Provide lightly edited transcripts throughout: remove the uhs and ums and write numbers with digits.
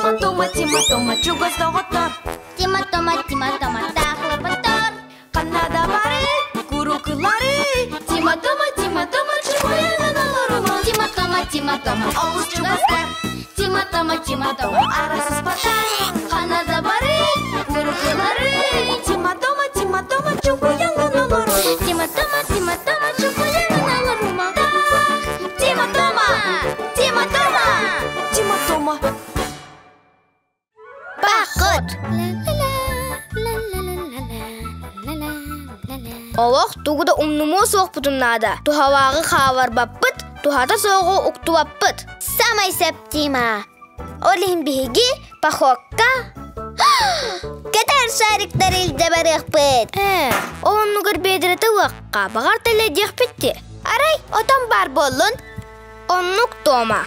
Тима, Тома, Тима, Тома, чугас доҕоттор. Тима, Тома, Тима, Тома, таахлапаттар. Ханна да бары, курукулары. Тима, Тома, Тима, Тома, чугуйанан олорума. Тима, Тома, Тима, Тома, олус чугастар. Тима, Тома, Тима, Тома, арасыспаттар. Ханна да бары, курукулары. Тима, Тома, Тима, Тома, чугуйанан олорума. Тима, Тома, Тима, Тома, чугуйанан олорума. Тима, Тома, Тима, Тома, Тима, Тома. Бакыт! Олох тугу да умнумуо суохпутун наада. Туһалааҕы хааларбаппыт, туһата суоҕу уктубаппыт. Самай сөп, Тима. Ол иһин биһиги похокка Кэтэр шариктары илдьэ барыахпыт. Ээ, ол оннугар биэдэрэтэ ылыахха, баҕар тэлэйдиэхпит дии. Арай, отон баар буоллун. Оннук, Тома.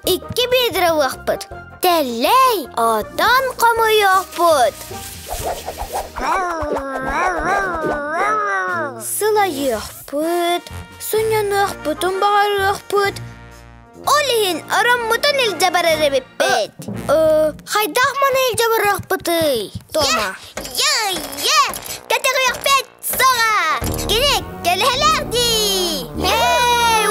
Икки биэдэрэ ылыахпыт. Тэллэй, отон хомуйуохпут. Сылайыахпыт, сынньаныахпытын баҕарыахпыт. Ол иһин ороммутун илдьэ барар эбиппит. Хайдах маны илдьэ барыахпытый, Тома? Йа, йа, кэтэҕиэхпит суоҕа. Кини кэлэһэлээх дии. Эй,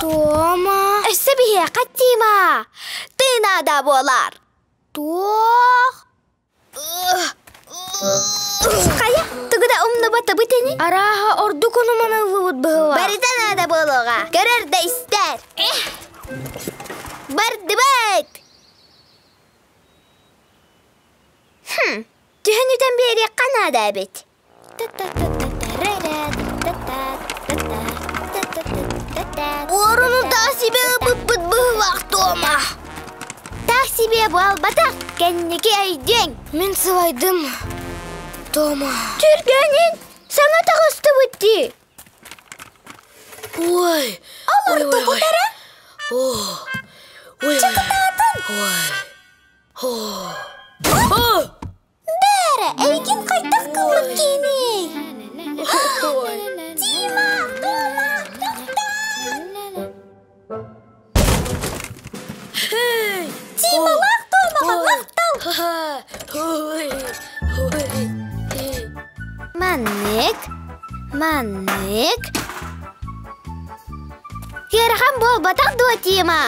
Тома. Өссө биһиэхэ Тима. Тыынаада буолар. Туох? Хайа, тугу да умнубатыбыт ини. Арааһа ордук ону-маны ыллыбыт быһыылаах. Барыта наада буолуоҕа. Көрөр да истэр. Бардыбыт! Хм, түһэн үтэн биэриэххэ наада эбит. Уоруну таах себе ылбыппыт быһыылаах Тома. Таах себе буолбатах, кэнники өйдүөҥ. Мин сылайдым, Тома. Түргэнин, саҥа таҕыстыбыт дии. Ой, Олор тугутара? Ой, Чыкытаатын. Ой. Бээрэ, эйигин хайдах гыммыт киһиний? Тима, Тома, тохтоо! Тималаах Томаҕа махтал! Маннык, маннык. Ыарахан буолбатах дуо, Тима?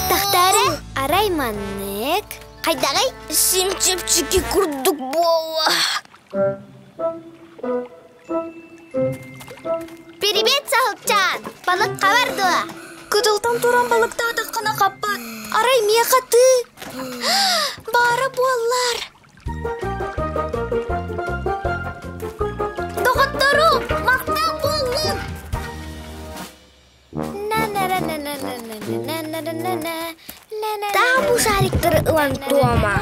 Тахтаары, арай маннык. Хайдаҕый? Сим чэпчэки курдук буолла. Привет, саһылчаан! Балык хабар дуо? Кытылтан туран балыктаатаххына хаппат. Арай миэхэ тыы. Баара буоллар. Доҕотторум, махтал буоллун! Таах бу шариктары ылан Тома.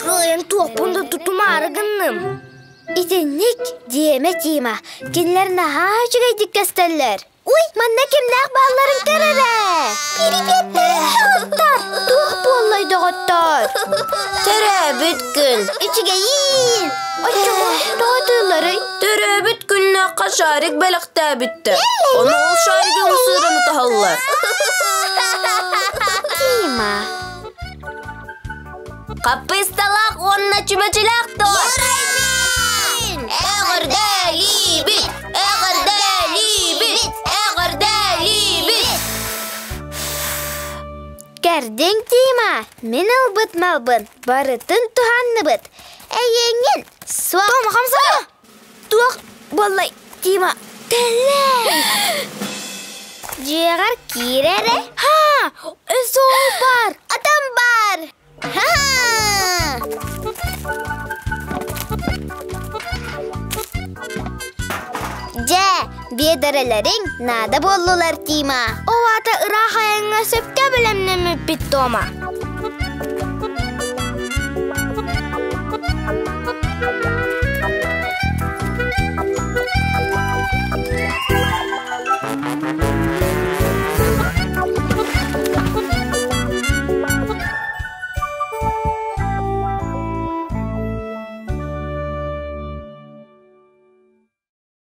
Кыайан туохпун да тутумаары гынным. Итинник диэмэ Тима, кинилэр наһаа үчүгэйдик көстөллөр. Уй, манна кимнээх баалларын көр эрэ! Доҕоттор! Туох буоллай, доҕоттор? Төрөөбүт күн. Үчүгэйиин! Оччоҕо тоҕо тыылларый? Төрөөбүт күннээххэ шарик бэлэхтээбиттэр. Ону ол шаригы ымсыыран ытаһаллар. Тима. Хаппыысталаах уонна чүмэчилээх торт. Эҕэрдэлиибит! Эҕэрдэлиибит! Эҕэрдэлиибит! Кэрдиҥ, Тима, мин ылбыт малбын барытын туһанныбыт. Эйиэҥҥин суох. Тома хамсана! Туох буоллай, Тима? Тэллэй! Дьиэҕэр киир эрэ. Ха! Өссө ол бар! Атам бар! Ха-ха! Дьэ, биэдэрэлэриҥ наада буоллулар, Тима. Ол аата ыраах айаҥҥа сөпкө бэлэмнэммиппит, Тома.